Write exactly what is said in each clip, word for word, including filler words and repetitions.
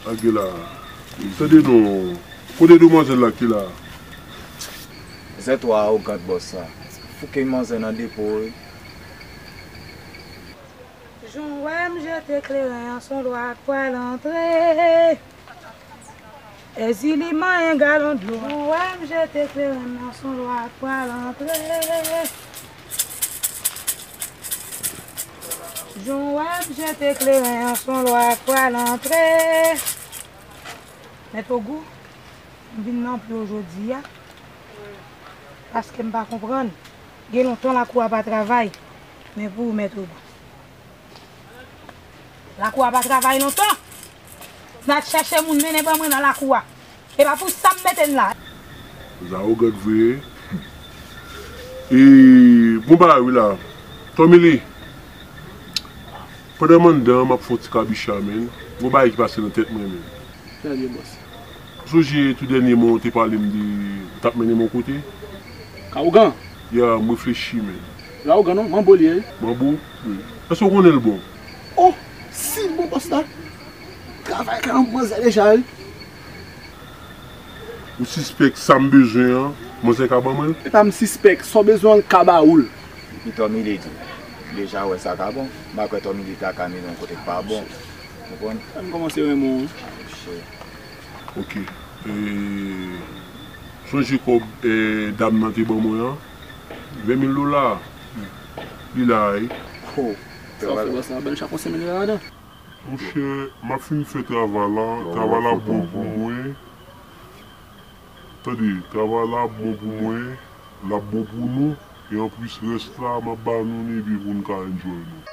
Lage la. Tande non. Kote demwazèl la ki la? Zètwa awogant bòs la. Fouke manzè nan depo wi. Jan w wè m jete kleren an, s on lwa k pral antre. Ezili manyen galon dlo. Jan w wè m jete kleren an, s on lwa k pral antre. Jan w wè m jete kleren an, s on lwa k pral antre. Mèt Ogou, m vin nan pye w jodi a, paske m pa konprann. Gen lontan lakou a pa travay, men pou ou, Mèt Ogou. Lakou a pa travay lontan. N al chèche moun mennen ban mwen nan lakou a. E pa pou sa m mete n la. Zawogan vre. E, bon bagay wi la. Tomili, pandan m anndan, m ap fè yon ti kabicha, menn. Gon bagay ki pase nan tèt mwen, menn. Trè byen, bòs. Ou sonje tou dènyèman ou te pale m de, ou t ap mennen m yon kote? Kawogan? Ya, m reflechi, menn. Kawogan non, Manbo li ye. Manbo? Wi. Èske w konnen l bon? Oh, si l bon, bòs la. Travay kay yon manzè deja, wi. Ou sispèk sa m bezwen an, manzè ka ban mwen l? E pa m sispèk, sa w bezwen an, l ka ba ou l. Epi Tomili di, deja wè sa ka bon. M pa kwè Tomili ta ka mennen yon kote k pa bon. Konprann? M kòmanse renmen w, wi. Monchè. Ok. E, sonje kòb, e, dam nan te ban mwen an? Ven mil dola. Li la, wi. Ho. Sa w fè bòs la, bèl chapon senk mil dola ladan. Monchè, m ap fin fè travay la, travay la bon pou mwen. Tande, travay la ap bon pou mwen, l ap bon pou nou, e anplis rès la, m ap ba nou li epi pou n ka enjoy nou.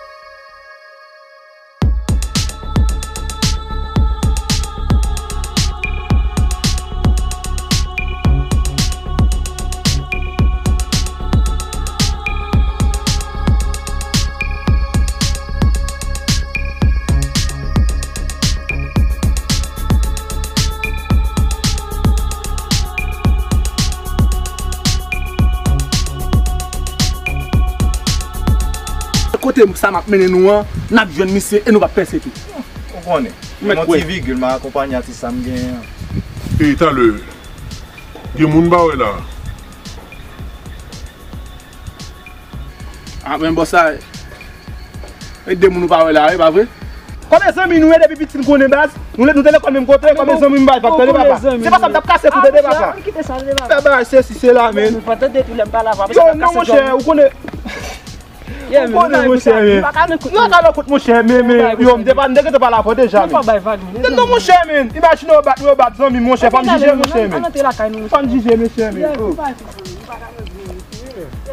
Kote sa m ap mennen nou an, n ap jwenn misye e nou p ap pèse tou. Ou konnen. Mèt yon ti vigil, m a akonpanye atis sa m genyen an. E talè, gen moun m pa wè la. Ah, men bòs la, e de moun ou pa wè la, e pa vre? Kòm e zanmi nou ye depi piti n konnen baz, nou le-, nou te lekòl menm kote, kòm e zanmi m pa, pa tande papa. Se pa sa m t ap kase pou tande papa. Fè bagay sesi sela, men. Yo, non, monchè, ou konnen. Ou konnen, monchè, men. Yo, talè kout, monchè, men, men, yo, m te pa, m te gentan pale avè w deja, men. Non, monchè, men. Imajine yo bat, yo bat zanmi, monchè, fò n jije, monchè, men. Fò n jije, monchè, men.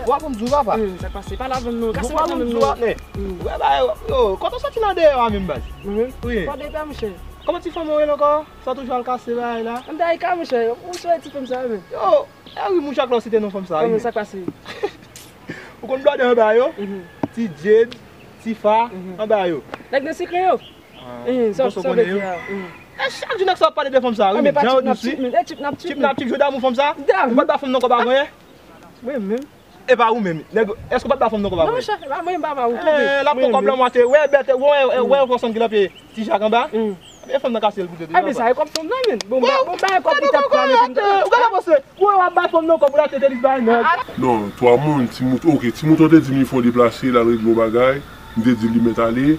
W ap bon di w, papa. Hmm, sa k pase? Pale avè m non. Kase w ap bon di w, patnè. Hmm. Wè, ba, yo, yo, kote w soti nan deyò a menm, baz? Mwen menm? Wi. Kòde pè, monchè. Kòman ti fanm ou rele ankò? Sa toujou al kase bagay la? Ann Dayika, monchè. Ou sou ti fanm sa, menm. Yo, e wi, mouchak la w site non fanm sa, wi. Kòman sa k pase? Ou konn blòdè anba yo? Mhm. Ti Jed, Ti Fa, mhm, anba yo. Nèg nan sekre yo? Ah, eh, sa, sa w konnen yo? Eh. E chak jou nèg sa ap pale de fanm sa, wi, men jan yo dous, wi. Chip n ap chip, men, eh, chip n ap chip, men. Chip n ap chip, jodi a moun fanm sa? Ou pa t ba fanm nan kòb avan yè? Mwen menm. E pa ou menm, nèg, èske ou pa t ba fanm nan kòb avan yè? Non, monchè, pa mwen, m pa ba ou, eh, l ap pran kòb lan, mwen te, wè, bèt, wè, wè, wè, pèsonn ki lan peye Ti Jak anba? Hmm. E fanm nan kase l pou tèt li, papa. Ebyen, sa e kòb fanm nan, menm. Bon, m pa, bon, m pa gen kòb pou tèt pran, men. Ou gade panse, ou wè w ap bay fanm nan kòb pou l achte tenis bay nèg. Non, twa moun, ti mout-, ok, ti mouton te di m li fè yon deplase, l al regle yon bagay, m te di li mèt ale,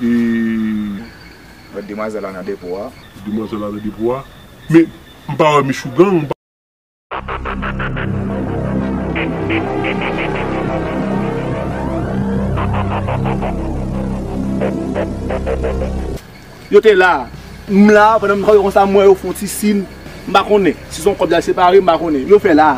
e demwazèl la nan depo a. Demwazèl la nan depo a. Men, m pa wè Michougan, m pa Yo te la. M la, pandan m travay konsa, m wè yo fè yon ti siy. M pa konnen si se yon kòb y al separe, m pa konnen. Yo fè la.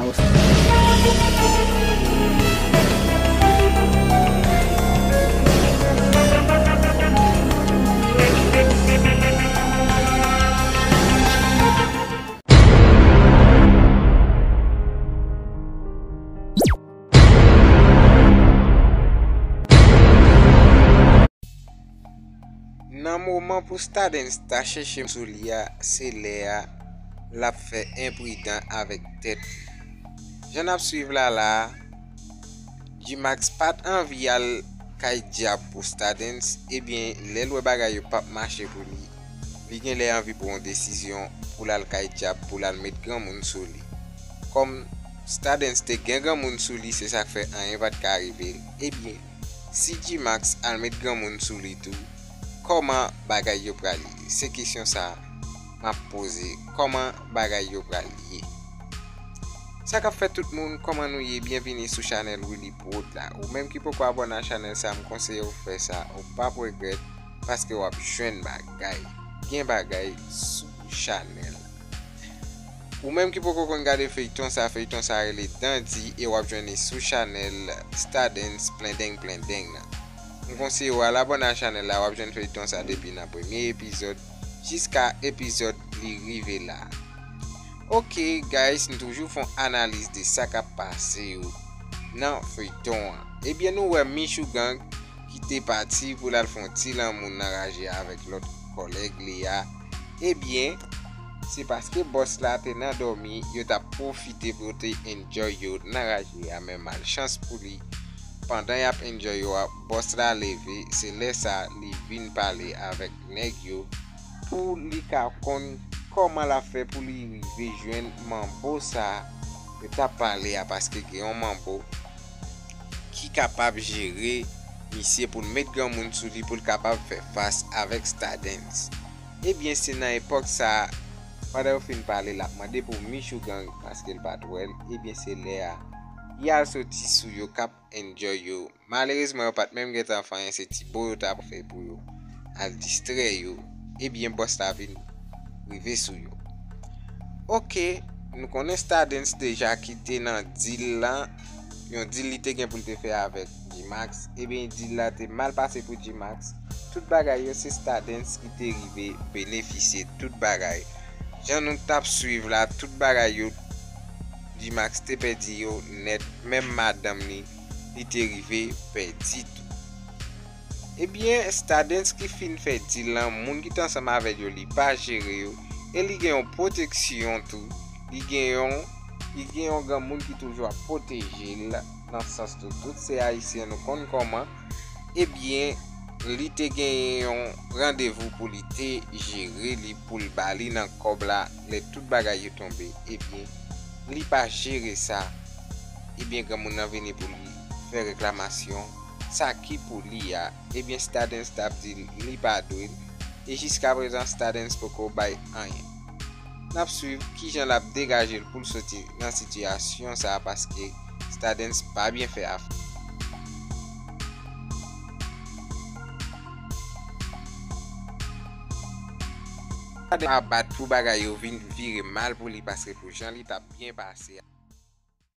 Nan moman pou Stardens ta chèche sou li a, se lè a l ap fè enpridan avèk tèt li. Jan n ap swiv la la a, G-Max pa t anvi al kay dyab pou Stardens, ebyen, lè l wè bagay yo p ap mache pou li, Li genlè anvi pran yon desizyon pou l al kay dyab, pou l al met granmoun sou li. Kòm Stardens te gen granmoun sou li, se sa k fè anyen pa t ka rive l. Ebyen, si G-Max al met granmoun sou li tou, kòman bagay yo pral ye? Se kesyon sa a m ap poze. Kòman bagay yo pral ye? Sa k ap fèt tout moun, kòman nou ye? Byenvini sou chanèl Willy Prod la. Ou menm ki poko abòne a chanèl sa, m konseye w fè sa. Ou p ap regrèt, paske w ap jwenn bagay. Gen bagay sou chanèl. Ou menm ki poko konn gade feyton sa, feyton sa rele Dandi e w ap jwenn li sou chanèl Stardens Plendeng Plendeng nan. M konseye w al abòne a chanèl la, w ap jwenn feyton sa depi nan premye epizòd jiska epizòd li rive la. Ok, guys, m toujou fè yon analiz de sa k ap pase yo nan feyton an. Ebyen, nou wè Michougang ki te pati pou l al fè yon ti lanmou nan raje a avèk lòt kòlèg li a. Ebyen, se paske bòs la te nan dòmi, yo t ap pwofite pou yo te enjoy yo nan raje a, men malchans pou li, pandan y ap enjoy yo a, bòs la leve, se lè sa li vin pale avèk nèg yo pou li ka konn kòman l ap fè pou li rive jwenn manbo sa yo t ap pale a, paske gen yon manbo ki kapab jere misye pou l met granmoun sou li pou l kapab fè fas avèk Stardens. Ebyen, se nan epòk sa a, pandan yo fin pale, l ap mande pou Michougang paske l pa t wè l. Ebyen, se lè a y al soti sou yo k ap enjoy yo. Malerezman, yo pa t menm gentan fè anyen, se ti bo yo t ap fè pou yo al distrè yo. Ebyen, bòs la vin rive sou yo. Ok, nou konnen Stardens deja ki te nan deal lan, yon deal li te gen pou l te fè avèk G-Max. Ebyen, deal la te mal pase pou G-Max. Tout bagay yo, se Stardens ki te rive benefisye tout bagay. Jan nou t ap swiv la, tout bagay yo, G-Max te pèdi yo nèt, menm madanm li, li te rive pèdi tou. Ebyen, Stardens ki fin fè deal lan, moun ki t ansanm avè l yo, li pa jere yo, e li gen yon pwoteksyon tou, li gen yon, li gen yon granmoun ki toujou ap pwoteje l, nan sans tou, tout se Ayisyen, nou konn kòman. Ebyen, li te genyen yon randevou pou li te jere li, pou l ba li nan kòb la, lè tout bagay yo tonbe. Ebyen, li pa jere sa. Ebyen, granmoun nan vini pou li fè reklamasyon, sa ki pou li a. Ebyen, Stardens t ap di l li pa dwe l, e jiskaprezan, Stardens poko bay anyen. N ap swiv kijan l ap degaje l pou l soti nan sitiyasyon sa a, paske Stardens pa byen fè afè. Stardens pa bat pou bagay yo vin vire mal pou li, paske pou jan li t ap byen pase a.